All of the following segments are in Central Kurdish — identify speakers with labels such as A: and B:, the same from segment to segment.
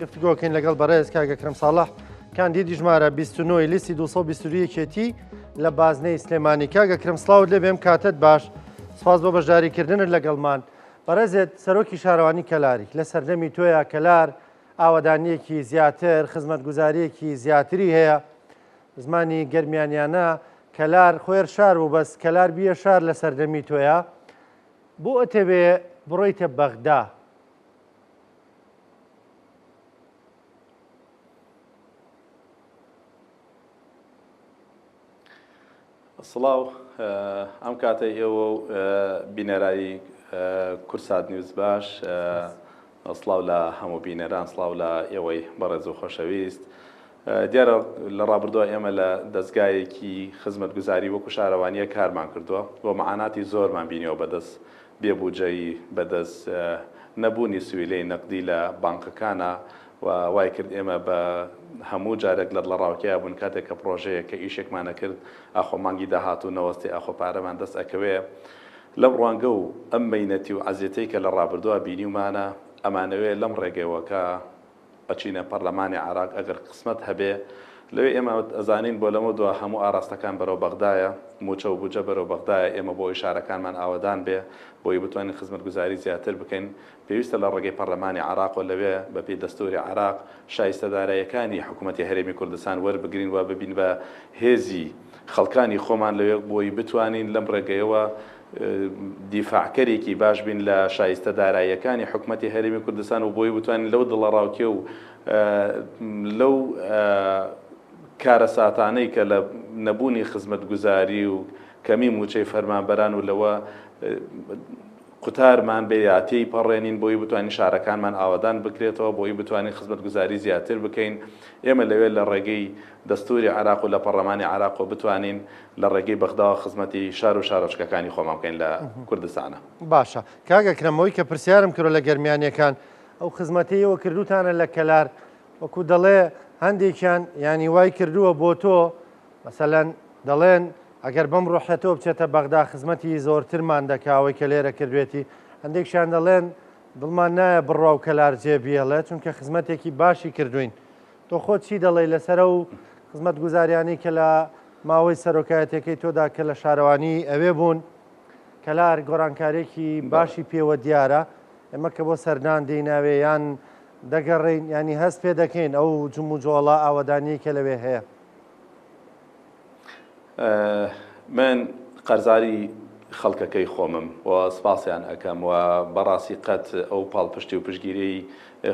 A: گفتوگۆکەین لەگەڵ بەڕێز کاک ئەکرەم ساڵح کاندیدی ژمارە 29 لیستی 222 یەکێتی لە بازنەی سلێمانی. کاک ئەکرەم سڵاوت لێ بێم کاتت باش، سپاس بۆ بەشداریکردنت لەگەڵمان. بەڕێزت سەرۆکی شارەوانی کەلاری لە سەردەمی تۆیا کەلار ئاوەدانیەکی زیاتر خزمەتگوزاریەکی زیاتری هەیە زمانی گەرمیانیانە کەلار خۆێر شار بوو بەس کەلار بیە شار لە سەردەمی تۆیا بۆ ئەتەوێ بڕۆیتە بەغدا؟
B: سڵاو ئەم کاتەی ئێوە و بینەرایی کورسات نیوز باش سڵاو لە هەموو بینەران سڵاو لە ئێوەی بەڕێز و خۆشەویست دیارە لە ڕابردووە ئێمە لە دەستگایەکی خزمەتگوزاری وەکو شارەوانیە کارمان کردووە و معاناتی زۆرمان بینیەوە بەدەست بێ بوجەیی، بەدەست نەبوونی سویلەی نەقدی لە بانقەکانا و وای کرد ئێمە بە هەموو جارێک لە دڵەڕاوکێیا بوون کاتێک کە پڕۆژەیەک کە ئیشێکمان ئەکرد ئاخۆ مانگی داهاتوو نەوەستێ ئاخۆ پارەمان دەست ئەکەوێ. لەم ڕوانگە و ئەم مەینەتی و عەزێتەی کە لە ڕابردووا بینیومانە ئەمانەوێ لەم ڕێگەوە کە ئەچینە پەرلەمانی عێراق ئەگەر قسمەت هەبێ لەوێ ئێمە ئەزانین بۆ لەمە دوا هەموو ئاراستەکان بەرەو بەغدایە موچە و بوجە بەرەو بەغدایە ئێمە بۆ ئەوی شارەکانمان ئاوەدان بێ بۆی بتوانین خزمەتگوزاری زیاتر بکەین پێویستە لە ڕێگەی پەرلەمانی عێراق و لەوێ بەپێی دەستوری عێراق شایستە داراییەکانی حکومەتی هەرێمی کوردستان وەربگرین و ببین بە هێزی خەڵکانی خۆمان لەوێ بۆی بتوانین لەم ڕێگەیەوە دیفاعکەرێکی باش بین لە شایستە داراییەکانی حکومەتی هەرێمی کوردستان و بۆی بتوانین لەو دڵەڕاوکێ و لەو کارەساتانەی کە لە نەبوونی خزمەتگوزاری و کەمی مووچەی فەرمانبەران و لەوە قوتارمان بێ یا تێی پەڕێنین بۆی بتوانین شارەکانمان ئاوەدان بکرێتەوە بۆی بتوانین خزمەتگوزاری زیاتر بکەین ئێمە لەوێ لە ڕێگەی دەستوری عێراق و لە پەڕلەمانی عێراقەوە بتوانین لە ڕێگەی بەغداوە خزمەتی شار و شارۆچکەکانی خۆمان بکەین لە کوردستانا.
A: باشە کاک ئەکرەم ئەوەی کە پرسیارم کردوە لە گەرمیانیەکان ئەو خزمەتەی ئێوە کردوتانە لە کەلار وەکو دەڵێ هەندێکیان یانی وای کردووە بۆ تۆ مەسەلەن دەڵێن ئەگەر بەم ڕۆحیەتەوە بچێتە بەغدا خزمەتی زۆرترمان دەکا ئەوەی کە لێرە کردوێتی هەندێکشیان دەڵێن دڵمان نایە بڕوا و کەلار جێ بێڵێ چونکە خزمەتێکی باشی کردوین تۆ خۆت چی دەڵێی لەسەر ئەو خزمەتگوزاریانەی کە لە ماوەی سەرۆکایەتەکەی تۆدا کە لە شارەوانی ئەوێ بوون کەلار گۆڕانکارێکی باشی پێوە دیارە ئێمە کە بۆ سەردان دێیناوێ یان دەگەڕێین ینی هەست پێ دەکەین ئەو جموجۆڵە ئاوەدانیەی کە لەوێ هەیە.
B: من قەرزاری خەڵکەکەی خۆمم و سپاسیان ئەکەم و بەڕاستی قەت ئەو پاڵپشتی و پشتگیریی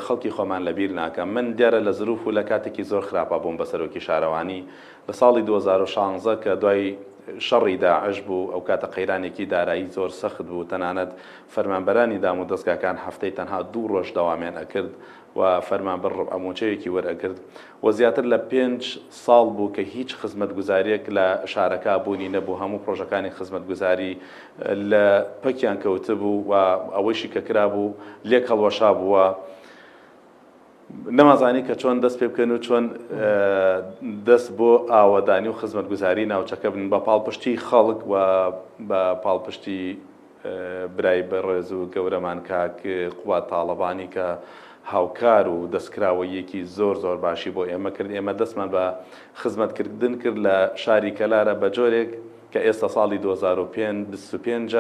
B: خەڵکی خۆمان لەبیر ناکەم. من دیارە لە زروف و لە کاتێکی زۆر خراپا بووم بە سەرۆکی شارەوانی لە ساڵی 2016 کە دوای شەڕی داعش بوو، ئەو کاتە قەیرانێکی دارایی زۆر سەخت بوو، تەنانەت فەرمانبەرانی دام و دەزگاکان هەفتەی تەنها دوو ڕۆژ دەوامیان ئەکرد و فەرمانبەر ڕوبعە مووچەیەکی وەرئەگرت و زیاتر لە پێنج ساڵ بوو کە هیچ خزمەتگوزاریەک لە شارەکە بوونی نەبوو، هەموو پڕۆژەکانی خزمەتگوزاری لە پەکیان کەوتبوو و ئەوەیشی کە کرابوو لێک هەڵوەشابووە. نەمانزانی کە چۆن دەست پێ بکەن و چۆن دەست بۆ ئاوەدانی و خزمەتگوزاری ناوچەکە بن بە پاڵپشتی خەڵک و بە پاڵپشتی برای بەڕێز و گەورەمان کاک قوباد تاڵەبانی کە هاوکار و دەستکراوەییەکی زۆر زۆر باشی بۆ ئێمە کرد، ئێمە دەستمان بە خزمەتکردن کرد لە شاری کەلارە بە جۆرێک کە ئێستا ساڵی 2025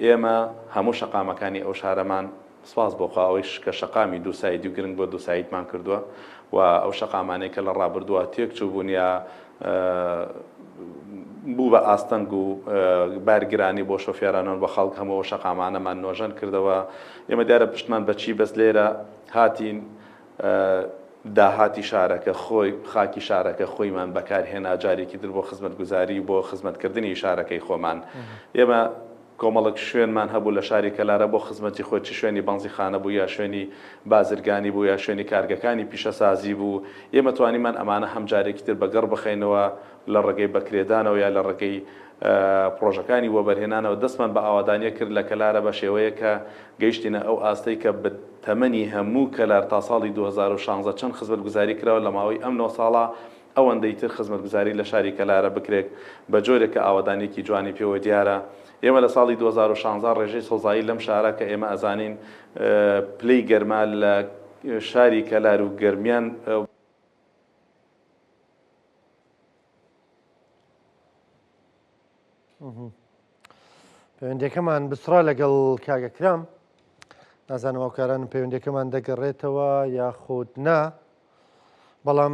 B: ئێمە هەموو شەقامەکانی ئەو شارەمان سپاس بۆ خوا ئەوەیش کە شەقامی دووسایدی و گرنگ بۆ دووسایدمان کردووە و ئەو شەقامانەی کە لە ڕابردووە تێکچووبوون یا بوو بە ئاستەنگ و بارگرانی بۆ شۆفێران و بە خەڵک هەموو ئەو شەقامانەمان نۆژەن کردەوە. ئێمە دیارە پشتمان بە چی بەست لێرە هاتین داهاتی شارەکە خۆی خاکی شارەکە خۆیمان بەکارهێنا جارێکی تر بۆ خزمەتگوزاری بۆ خزمەتکردنی شارەکەی خۆمان. ئێمە کۆمەڵێک شوێنمان هەبوو لە شاری کەلارە بۆ خزمەتی خۆی چ شوێنی بەنزیخانە بوو یا شوێنی بازرگانی بوو یا شوێنی کارگەکانی پیشەسازی بوو ئێمە توانیمان ئەمانە هەم جارێکی تر بەگەڕ بخەینەوە لە ڕێگەی بەکرێدانەوە یا لە ڕێگەی پڕۆژەکانی وەبەرهێنانەوە دەستمان بە ئاوادانیە کرد لە کەلارە بە شێوەیەک کە گەیشتینە ئەو ئاستەی کە بە تەمەنی هەموو کەلار تا ساڵی 2016 چەند خزمەتگوزاری کراوە لە ماوەی ئەم نۆ ساڵە ئەوەندەی تر خزمەتگوزاری لە شاری کەلارە بکرێت بە جۆرێک کە ئاوەدانیەکی جوانی پێوە دیارە. ئێمە لە ساڵی 2016 ڕێژەی سەوزایی لەم شارە کە ئێمە ئەزانین پلەی گەرما لە شاری کەلار و گەرمیان.
A: پەیوەندەکەمان بسڕا لەگەڵ کاک ئەکرەم، نازانم هاوکارانم پەیوەندەکەمان دەگەڕێتەوە یاخود نا، بەڵام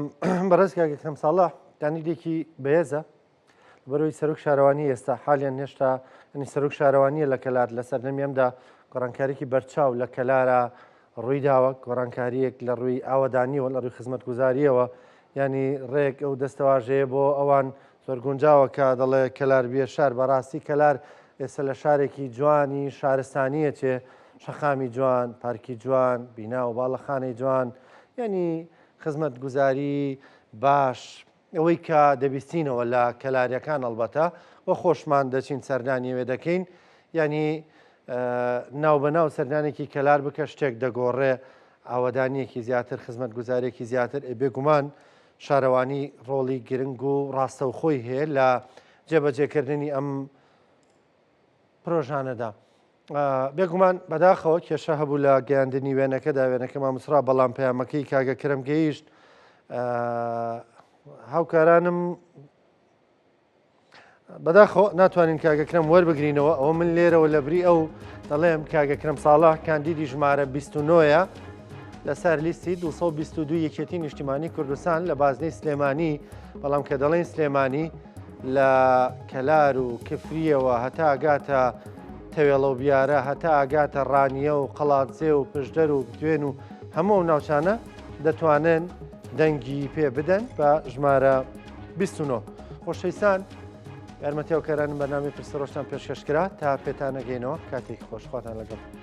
A: بەڕێز کاک ئەکرەم ساڵح کاندیدێکی بەهێزە، بەرەوەی سەرۆک شارەوانی ئێستا حالیان هێشتا ینی سەرۆک شارەوانیە لە کەلار لە سەردەمی ئەمدا گۆڕانکاریکی بەرچاو لە کەلارە ڕوویداوە، گۆڕانکاریەک لە ڕووی ئاوەدانیەوە لە ڕووی خزمەتگوزاریەوە، ینی ڕێک ئەو دەستەواژەیە بۆ ئەوان زۆر گونجاوە کە دەڵێ کەلار بیە شار. بەڕاستی کەلار ئێستا لە شارێکی جوانی شارستانیە چێ، شەقامی جوان، پارکی جوان، بینا و باڵەخانەی جوان، یعنی خزمەتگوزاری باش، ئەوەی کە دەبیستینەوە لە کەلاریەکان ئەڵبەتە و خۆشمان دەچین سەردانی ئەوێ دەکەین، یعنی ناوبەناو سەردانێکی کەلار بکە شتێک دەگۆڕێ، ئاوەدانیەکی زیاتر، خزمەتگوزارێکی زیاتر. بێگومان شارەوانی ڕۆڵی گرنگ و ڕاستەوخۆی هەیە لە جێبەجێکردنی ئەم پرۆژانەدا. بێگومان بەداخەوە کێشە هەبوو لە گەیاندنی وێنەکەدا، وێنەکە مامۆستا، بەڵام پەیامەکەی کاگە کرم گەیشت. هاوکارانم بەداخەوە ناتوانین کاک ئەکرەم وەربگرینەوە، ئەوە من لێرەوە لەبری ئەو دەڵێم کاک ئەکرەم ساڵح کاندیدی ژمارە 29ە لەسەر لیستی 222 یەکێتی نیشتیمانی کوردستان لە بازنەی سلێمانی، بەڵام کە دەڵێن سلێمانی لە کەلار و کفریەوە هەتا ئەگاتە تەوێڵە و بیارە هەتا ئەگاتە ڕانیە و قەڵادزێ و پشدەر و دوێن و هەموو ئەو ناوچانە دەتوانن دەنگی پێ بدەن بە ژمارە 29. خۆشەویستان یارمەتی هاوکارانم بەرنامەی پرسە ڕۆژتان پێشکەش کرا تا پێتان نەگەینەوە کاتێکی خۆش خواتان لەگەڵ.